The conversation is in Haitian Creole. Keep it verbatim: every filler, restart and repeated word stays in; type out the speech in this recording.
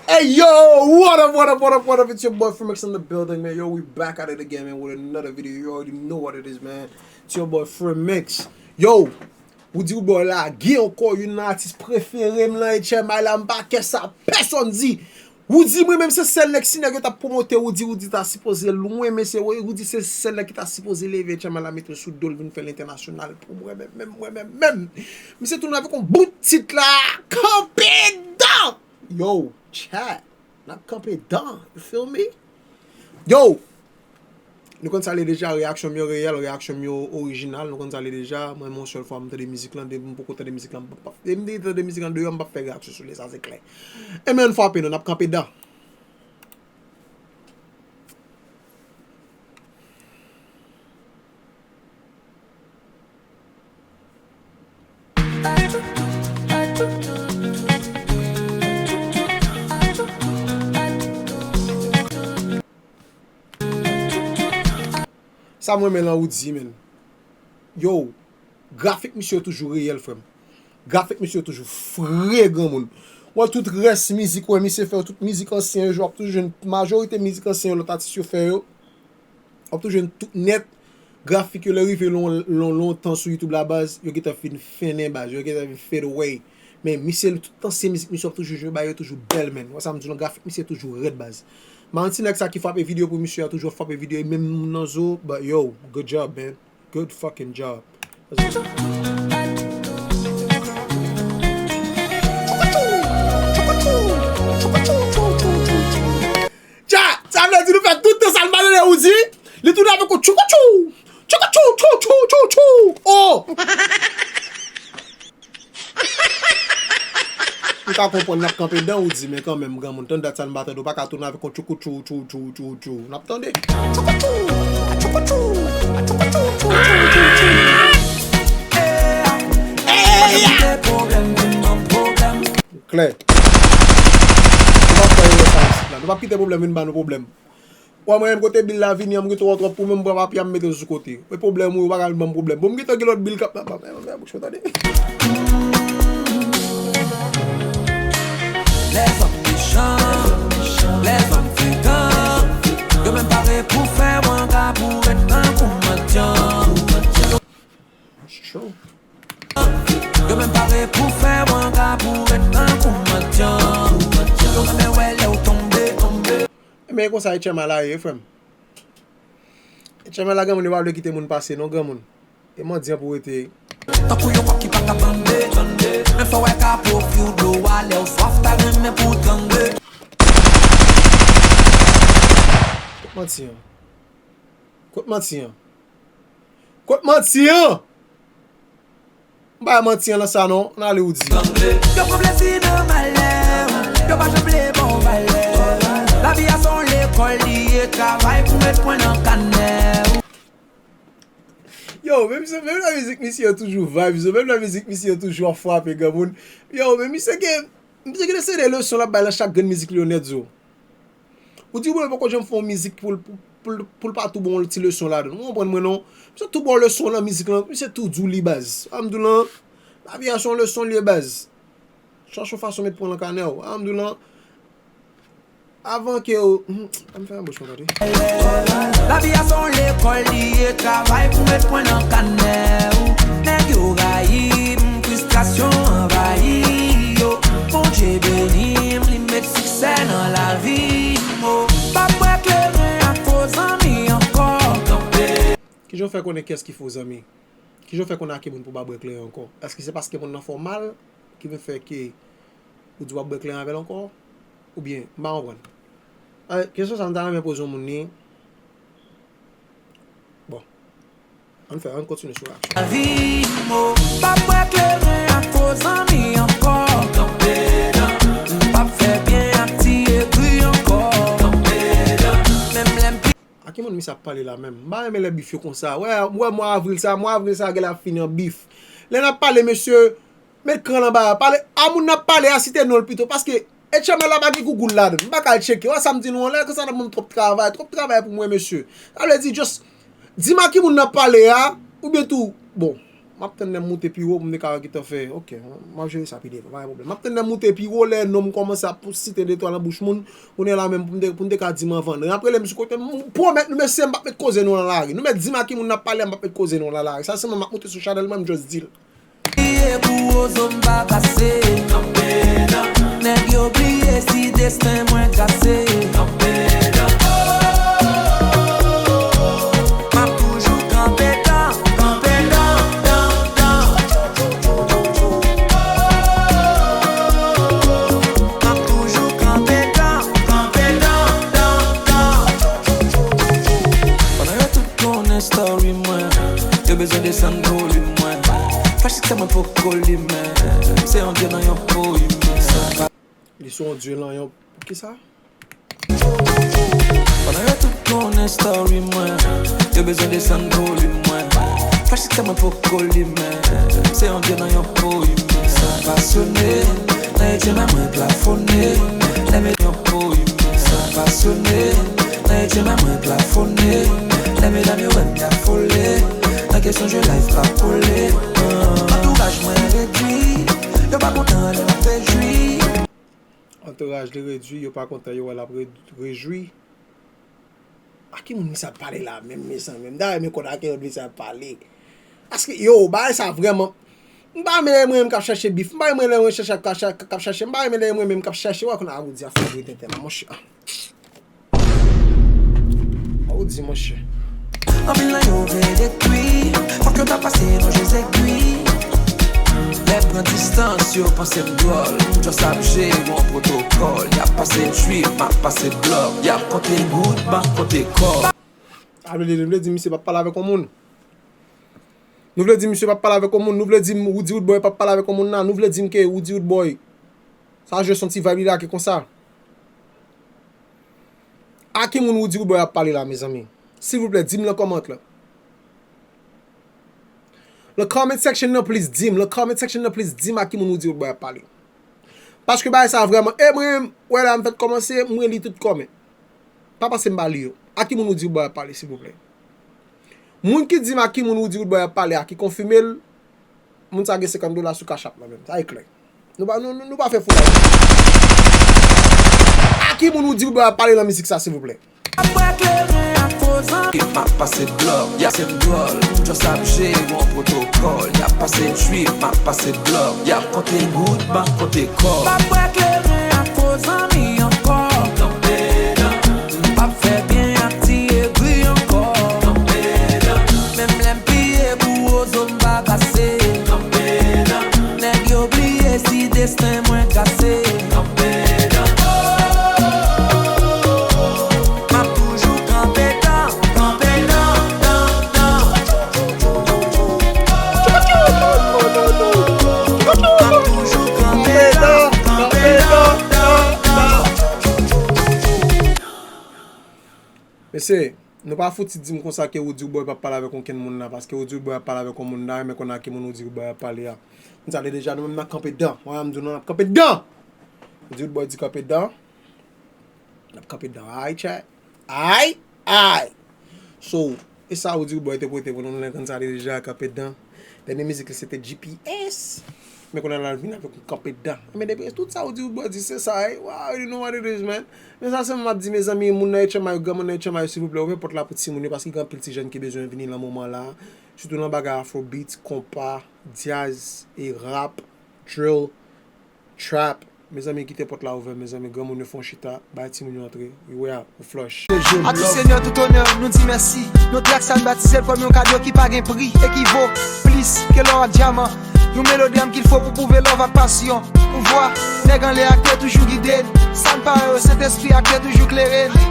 Hey yo, what up, what up, what up, what up? It's your boy Fremex in the building, man. Yo, we back at it again, man, with another video. You already know what it is, man. It's your boy Fremex. Yo, Roody Roodboy lage ankò, youn nan atis prefere m nan H M I la, m pa kè sa pèsonn di. Roody, mwen menm se sèl nèg, si nèg yo t ap pwomote Roody, Roody ta sipoze lwen, men se Roody se sèl nèg ki ta sipoze leve H M I la, mete l sou do l, vin fè l entènasyonal pou mwen menm, menm, mwen menm, menm. Misye tounen avèk yon bout tit la, kanpe dan! Yo, chat, n ap kanpe dan, you feel me? Yo! Nou konn sa l ye deja, reyaksyon m yo reyèl, reyaksyon m yo orijinal, nou konn sa l ye deja. Mwen, yon sèl fwa m tande mizik lan, depi m poko tande mizik lan, m p ap, depi m tande mizik lan deyò, m p ap fè reyaksyon sou li, sa se klè. E men, ann frape non, n ap kanpe dan. Sa m renmen lan Roody, menn. Yo, grafik misye yo toujou reyèl, frè m. Grafik misye yo toujou fre, granmoun. Wè, tout rès mizik, wè, misye fè yo, tout mizik ansyen yo, w ap toujou jwenn, majorite mizik ansyen yo, lòt atis yo fè yo. W ap toujou jwenn tout nèt. Grafik yo lè rive lon, lon, lontan sou YouTube la baz, yo gentan fin fennen baz, yo gentan fin fade away. Men misye tout ansyen mizik misye w ap toujou jwenn bagay yo toujou bèl, menn. Wè sa m di w lan, grafik misye toujou rèd baz. Manti nèg sa ki frape videyo pou misye a toujou ap frape videyo e menm moun nan zo, but yo, good job, man. Good fucking job. Tja! Sa vle di nou fè tout tan sa n pa tande Roody, li tounen avèk yon tchoukoutchou! Tchoukoutchou, tchou, tchou, tchou, tchou! Oh! M ka konprann n ap kanpe dan Roody, men kanmenm, granmoun, tann dat sa n pa tande, w pa ka tounen avèk yon tchoukoutchou, tchou, tchou, tchou, tchou. N ap tande. Tchoukoutchou, tchoukoutchou, tchoukoutchou, tchou, tchou, tchou. Klè. Nou p ap fè erè sa isit la. Nou p ap kite pwoblèm vin ba nou pwoblèm. Wè mwen menm kote bil la vini an, m gen twò twòp pou mwen, m pran papye a, m mete l sou kote. E pwoblèm ou, ou pa ka vin ban m pwoblèm. Bon, m gentan gen lòt bil k ap, ap, ap, ap, bouch mwen tande. Lèzòm mechan, lèzòm frekan, yo menm pare pou fè wanga pou ret tankou mandyan. It's true. Yo menm pare pou fè wanga pou ret tankou mandyan. Yo renmen wè lè w tonbe, tonbe. Ebyen, e konsa H M I la ye, frè m. H M I la, granmoun, yo pa vle kite moun pase, non, granmoun. E mandyan pou rete. Tankou yon kòk ki pa ka bande, bande. Men fò w wè ka pwofil dlo a lè w swaf, ta renmen pou trangle. Kot manti an? Kot manti an? Kot manti an? M pa wè manti an nan sa non, ann ale Roody. Yo pran plezi nan malè w, yo pa janm vle ba w valè. Lavi a se yon lekòl li ye, travay pou met pwen nan kanè w. Yo, menm si, menm lè mizik misye yo toujou vibes, yo, menm lè mizik misye yo toujou ap frape granmoun. Yo, men misye gen, misye gen de seri de leson l ap bay nan chak grenn mizik li yo nèt zo. Ou di, bon, li poko janm fè yon mizik pou l, pou, pou, pou l pa tou ba w yon ti leson ladan l. Ou konprann mwen, non? Misye tou ba w leson nan mizik lan, misye tou di w li baz. Sa m di w lan, lavi a se yon leson l ye baz. Chache yon fason met pwen nan kanè w. Sa m di w lan, avan ke w, hmm, ann fè yon bouch mwen tande. Lavi a se yon lekòl li ye, travay pou met pwen nan kanè w. Nèg yo rayi m, fristrasyon anvayi yo. Bondye beni m, li met siksè nan lavi m, o. Pa bwè kleren ak fo zanmi ankò. Kanpe. Kijan w fè konnen kiyès ki fo zanmi? Kijan w fè konnen a ki moun pou w pa bwè kleren ankò? Èske se paske moun nan fè w mal ki vin fè ke ou di w ap bwè kleren avè l ankò? Oubyen, m pa konprann. Eh, kesyon sa a, m ta renmen poze yon moun li. Bon. Ann fè, ann kontinye sou reaksyon. Lavi m, o, pa bwè kleren ak fo zanmi ankò. Kanpe dan. M p ap fè byen ak ti egri ankò. Kanpe dan. Menm lè m pi A ki moun misye ap pale la menm? M pa renmen lè bif yo konsa. Wè, wè mwa avril sa, mwa avril sa genlè ap fini an bif. Lè n ap pale, mesye, met kran l anba a. Pale, a moun n ap pale a, site non l pito. Paske H M I la pa gen gougoul ladan l. M pa ka al tcheke. Wè sa m di nou an, lè konsa n ap ban m twòp travay. Twòp travay pou mwen, mesye. Sa vle di, just, di m a ki moun n ap pale a, oubyen tou, bon. M ap tann lè m moute pi wo pou m te ka wè kijan fè. Ok, m ap jere sa pi devan, pa gen pwoblèm. M ap tann lè m moute pi wo, lè non m kòmanse ap site de twa nan bouch moun, kounye a la menm pou m te, pou m te ka di m anvan. Rele m sou kote, m pwomèt nou, mesye, m p ap met koze nou nan lari. Nou mèt di m a ki moun n ap pale, m p ap met koze nou nan lari. Sa sèlman m ap moute sou chanèl mwen, m just di l. Kriye pou wozo m pa pase. Nèg yo bliye si desten mwen trase. M ap toujou kanpe dan, kanpe dan, dan, dan. M ap toujou kanpe dan, kanpe dan, dan, dan. Pandan yo tout konnen story mwen, yo bezwen desann volim mwen. Flash sistèm mwen poko limen, se yon dye nan yon po imen. Li se yon dye nan yon, kisa? Pandan yo tout konnen story mwen, yo bezwen desann volim mwen. Flash sistèm mwen poko limen, se yon dye nan yon po imen. Sa pasyone, nan etye men mwen plafone. Lè men yon po imen. Sa pasyone, nan etye men mwen plafone. Lè medam yo wè m y afole. Nan kesyon jwe life pa kole. Antouraj mwen redwi, yo pa kontan lè m ap rejwi. Antouraj li redwi, yo pa kontan, yo wè l ap re-, rejwi. A ki moun misye ap pale la menm, mezanmi? M ta renmen konn a ki moun misye ap pale. Paske, yo, bagay sa vrèman. M pa renmen lè mwen menm k ap chache bif. M pa renmen lè mwen chache, k ap cha-, k ap chache. M pa renmen lè mwen menm k ap chache. Wè konn a ou di a fè vre tenten la, monchè. Ou di, monchè. Anpil nan yo vle detwi, fòk yo ta pase nan je zegwi. Lè pran distans, yo panse m dwòl. M just ap jere yon pwotokòl. Y ap pase trip, m ap pase blòk. Y ap konte goud, m ap konte kòb. A vle di, nou vle di misye p ap pale avèk yon moun? Nou vle di misye p ap pale avèk yon moun? Nou vle di m Roody Roodboy p ap pale avèk yon moun la? Nou vle di m ke Roody Roodboy, sa jwe son ti vibe li lage konsa? A ki moun Roody Roodboy ap pale la, mezanmi? Silvouplè, di m nan kòmant la. Nan comment section nan, please, di m. Nan comment section nan, please, di m a ki moun Roody Roodboy ap pale. Paske bagay sa vrèman, e mwen, wè la m fèk kòmanse, mwen li tout kòmè. Pa panse m pa li yo. A ki moun Roody Roodboy ap pale, silvouplè? Moun ki di m a ki moun Roody Roodboy ap pale a, ki konfime l, moun sa gen senkant dola sou Cash App la menm. Sa e klè. Nou pa, nou, nou, nou pa fè foulay. A ki moun Roody Roodboy ap pale nan mizik sa, silvouplè? Apre kleren ak fo zanmi, m ap pase blòk, y ap se m dwòl, m just ap jere yon pwotokòl, y ap pase trip, m ap pase blòk, y ap konte goud, m ap konte kòb. M ap wè kleren ak fo zanmi ankò. Kanpe dan. M p ap fè byen ak ti egri ankò. Kanpe dan. Menm lè m piye pou wozo m pa pase. Kanpe dan. Nèg yo bliye si desten mwen trase. Kanpe dan. M ap toujou kanpe dan, kanpe dan, dan, dan. M ap toujou kanpe dan, kanpe dan, dan, dan. Mesye, nou pa fouti di m konsa ke Roody Roodboy p ap pale avèk okenn moun la, paske Roody Roodboy ap pale avèk yon moun la, renmen konn a ki moun Roody Roodboy ap pale a. M sa di deja, nou menm n ap kanpe dan. Wè, m di nou, n ap kanpe dan! Roody Roodboy di kanpe dan. N ap kanpe dan. Ay, chat. Ay, ay. So, e sa Roody Roodboy te pote pou nou, nou konn sa deja, kanpe dan. Dènye mizik li se te G P S. Men kounye a la l vin avèk yon kanpe dan. Men depi tout sa Roody Roodboy di se sa, eh, wow, you know what it is, man. Men sa sèlman m ap di, mezanmi, moun nan H M I yo, granmoun nan H M I yo, silvouplè, ouvè pòt la pou timoun yo, paske gen anpil ti jèn ki bezwen vini nan moman la. Sitou nan bagay afrobeats, konpa, djaz, e rap, drill, trap. Mezanmi, kite pòt la ouvè, mezanmi, granmoun yo fè yon chita, bay timoun yo antre. Wi, wi, a, ou flòch. A ti Senyè tout onè, nou di mèsi. Non trak sa n batize l kòm yon kado ki pa gen pri e ki vo plis ke lò ak dyaman. Yon melodi âme qu'il faut pou pwouve love ak pasyon. Pouvwa nèg anlè a k te toujou gide n. Sa n pa wè yo, Sentespri a k te toujou klere n.